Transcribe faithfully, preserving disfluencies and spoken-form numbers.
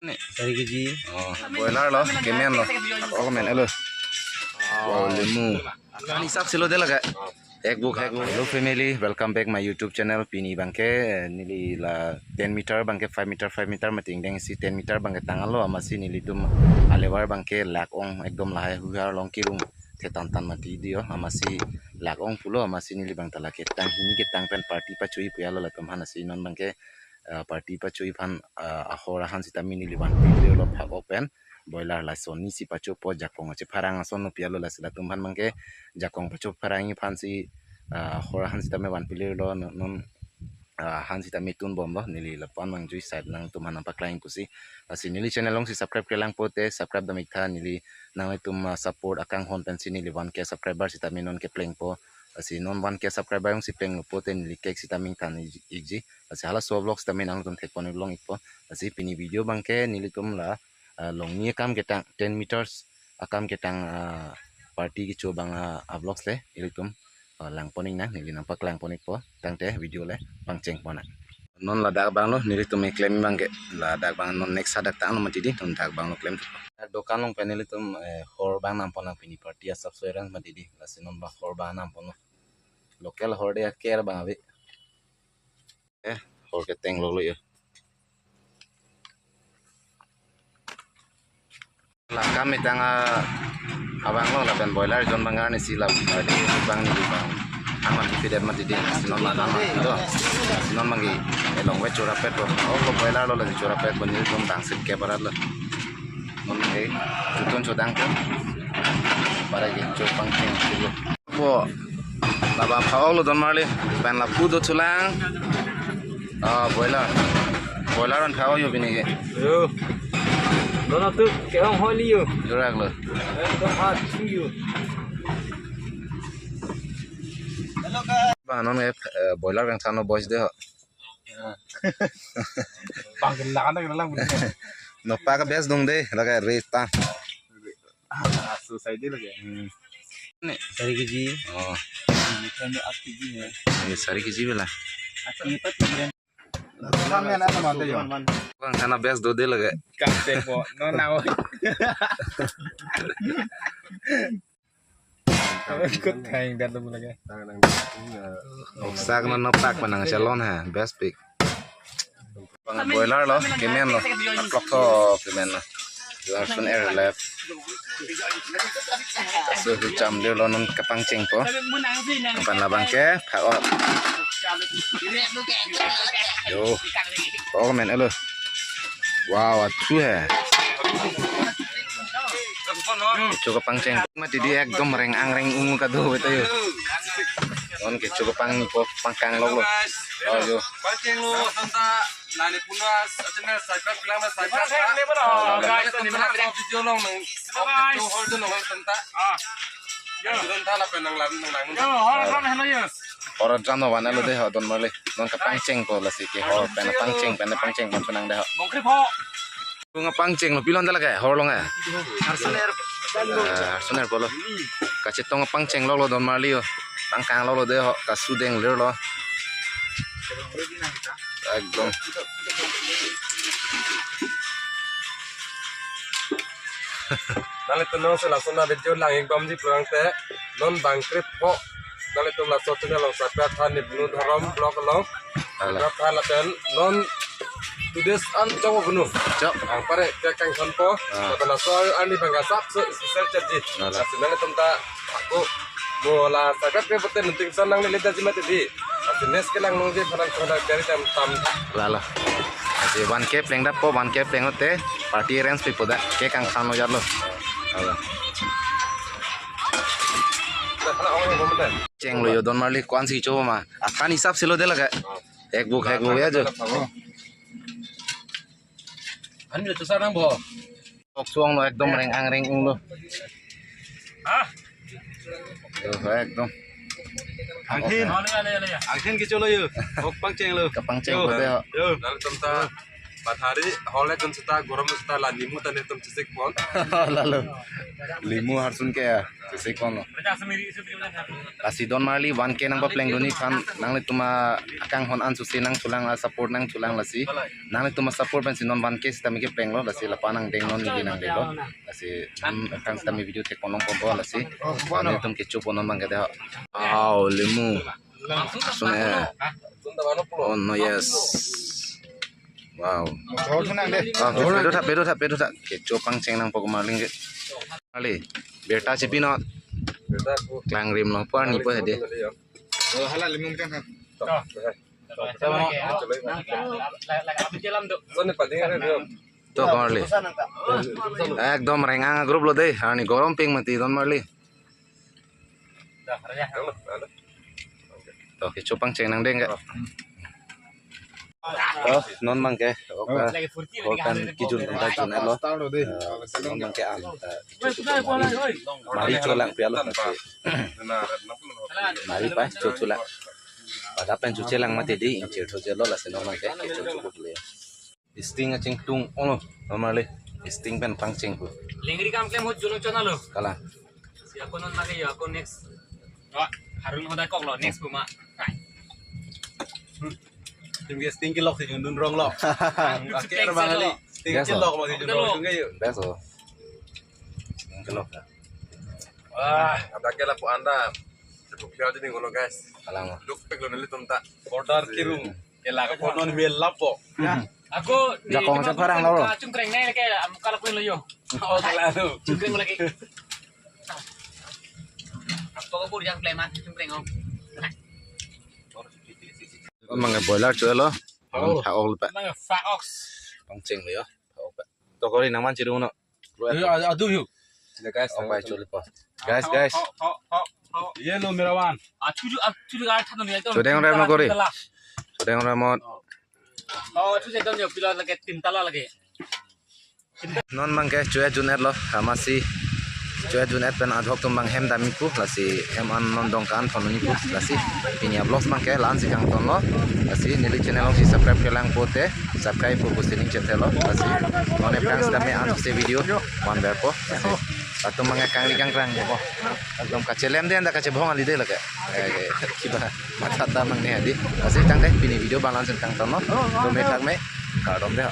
Sari kg. Oh, boiler lo, kemen lo. Oh, men elo. Wow, limu. Akhan hisap si lo de lake. Ek buk, ek buk. Hello family, welcome back my YouTube channel. Pini abangke, eh, neli la ten meter abangke five meter, five meter mati ingdeng si ten meter abangke tang-an lo, amatsi nelitum alevar abangke lak-ong ekdom lahai huhar along kirung thetan tan mati diyo, amatsi lak-ong pulo, amatsi neli abang ta lake tang hini ketang pen party pachoi puya lo latum aphan, amatsi non abangke, eh, party pachoi aphan, eh, ahor ahan sitame neli vanpilo phak-ok pen boiler lason ni si pachopo, jakong achepharang ason no puya lo, lasi latum aphan abangke jakong pachoparang aphan si, ah, ahor ahan sitame vanpilo non, non, ah, ahan sitame tunbom lo, neli lapu-an mangjui side nangtum aphan nangpaklang pusi. Lasi neli channel along si subscribe kelang pote subscribe dam ik tha, neli nangtum, ah, support akanghon pensi neli one K subscriber sitame non keplengpo. Lasi non one K subscriber along si plenglo pote neli cake sitame ingthan ik-, ikji. Lasi halaso vlog sitame nangtum thekpon long ikpo. Lasi pini video abangke nelitum la, ah, longni akam ketang ten meters akam ketang, ah, party kecho abang, ah, vlogs le ilitum, ah, langpon iknang, neli nangpaklang pon ikpo, tangte video le pangcheng pon nang. Non ladak abang lo, nelitum keklem abangke, ladak abang non next hadak tang lo mati di, non dak abang lo klem. Dokan along pen nelitum, eh, hor abang nangpon nang, pini party asap so arrange mati di, lasi non abang hor abang nangpon lo. Local hor de aker abang ave. Eh, hor keteng lo lo yo. Lakam itang, ah, abang lo lapen boiler jon abang arni si la, ah, di abang ni abang. Aman di pidet mati di, si non makan mati do. Si non manggi, eh, long ve chorapet lo. Oh, lo boiler lo lagi chorapet, bonil jon dang sik ke barat lo. Non, eh, jutun chodang tu. Para ke chopang ting lo. Po, labang phak-ok lo don marli, pen lapu do chulang. Ah, boiler. Boiler an phak-ok yo pini ke. Yo. Don atu ke-ong holi yo. Jurak lo. Don hat chu yo. Ba non ke, eh, boiler kangthano boys de ho. Bang kena kan kena lang. Nopak best dong de, lake reta. Ah, so sai de lake. Hmm. Sari kg. Oh. Ini kan aat kg ya. Ini sari kg bela. Aat kg pat kg. Bang sana best do de lake. Kaste po. No na. Ikut kain dan tuh lagi. Oksak non nopak menang salon ha, best pick. Bang boiler lo, kemen lo, aplok to kemen lo. Larson air left. So, hucham de lo non kapangcheng po. Pan labang ke, phak-ok. Yo. Oh, men elo. Wow, achu he. Kecho kapangcheng. Mati di ekdom reng-ang reng-ung kado betul yo. Non kecho kapang ni po pangkang lo lo. Oh yo. Pangcheng lo tanta nani punas achana cycle pelang na cycle. Hello guys, ini mana video long nang. Hello guys. Hor do nang tanta. Ah. Yo. Don tala penang lam nang nang. Yo, hor kan hello yo. Hor jano wana lo de ho don marli. Non kapangcheng po lasi ke hor pen pangcheng pen pangcheng pen penang de ho. Bongkri po. Tung pangcheng lo pilon dala ke hor long eh. Arsuner. Eh, arsuner po lo. Kachetong pangcheng lo lo don marli yo. Pangkang lo lo de ho kasudeng lir lo. Ekdom. Nanglitum non sela sona video lang ik bamji pulang te non bangkrip ho. Nanglitum laso channel along subscribe tha ni bunu dhorom vlog along. Ala. Subscribe tha lapen non today's an chok bunu. Chok. Ang pare ke kangthon po. Ah. Lapen laso ani bangga sap so sel chapji. Ala. Lasi nanglitum ta aku mo la subscribe ke bote nunting son nang nilip daji mati di. Lasi next ke lang nungji phanan kong da dari jam tam. Lalo. Lasi one K pleng dap po, one K pleng ote party arrange pipo da. Ke kangthano jalo. Lalo. Cheng lo yo don marli ko-an si cho ma. Akhan hisap si lo de lake. Ek buk, ek buk ya jo. Ani lo chusar nang bo. Ok suang lo ekdom reng-ang reng-ung lo. Ah. Yo, ekdom. Angthin. Ale, ale, ale, ya. Angthin kecho lo yo. Ok pangcheng lo. Kapangcheng yo. Lo de ho. Yo. Dal tonta. Bathari hole jon seta gorom seta la nimu ta netum chesik pon. Lalo. Limu harsun ke ya, chesik pon lo. Lasi don marli one K nangpapleng dunji aphan nanglitum akanghon an susi nangchulang, a support nangchulang lasi. Nanglitum a support pensi non one K sitame kepleng lo lasi, lapu an nangdeng non neli nangdeng lo. Lasi non akang sitame video thek ponlong ponpo lasi. Nanglitum kecho pon non abang ke de. Wow, limu. Sun eh. Oh no, yes. Wow. Ah, pedo tha, pedo tha, pedo tha. Kecho pangcheng nangpo komarli ke. Ali, birta chipi non. Klang rim lo, pu arni po hedi. Hala limu tang tang. To komarli. Ekdom reng-ang a group lo dei. Arni gorom ping mati don marli. To kecho pangcheng nangdeng ke. To non abang ke. Oka. Oka kijun penta jun lo. Eh, non abang ke am. Eh, mari cholang pia lo. Mari pa chocholang. Pada pen chochelang mati dei, inchir choche lo lasi non abang ke. Kecho chokok le. Sting achingtung olo, normalle. Sting pen pangcheng pu. Lengri kam klem ahut julung chona lo. Kalang. Si ako non lagi ya, ako next. Wah, Harun hodai kok lo, next pu ma. Tim ke sting kelok si jundun rong lo. Sting kelok lo si jundun rong ke yuk. Best lo. Sting kelok. Wah, ada ke lapu anda. Cukup kira aja nih kalau guys. Kalang. Duk pek lo nelitum ta. Border kirung. Kela ka konon mel lapo. Ya. Ako di Jakong sa parang lo. Cungkreng ne ke am kala kuin lo yo. Oh, kala lo. Cungkreng lagi. Ako ko pur yang plema cungkreng oh. Mang boiler cho lo. Oh. Tha-ok pa. Mang fa-ok. Pangcheng lo yo. Tha-ok pa. To kori nangman chirung no. Ayo, ayo, aduh, yuk. Sila, guys, oh, pai chuli po. Guys, guys. Ye lo mera wan. Achu ju, achu ju ar than ni to. Chodeng rem lo kori. Chodeng rem lo. Oh, achu je don yo pila lagi, tin tala lagi. Non abang ke chojun-et lo, amatsi chojun-et pen adhok atum abang hem damji pu, lasi hem an non dong kan thon nangji pu, lasi pini a vlogs abang ke la-an si kangton lo, lasi neli channel along si subscribe kelang pote, subscribe pu pusi ning chethe lo, lasi non aphrang sitame an si video van verpo, lasi latum abang ke kangri kangkrang po, ekdom kachelem den da kachebhong ali de lake, eh, kiba matha ta abang ne adi, lasi tangte pini video la-an si kangton lo, dome thak me, kardom de.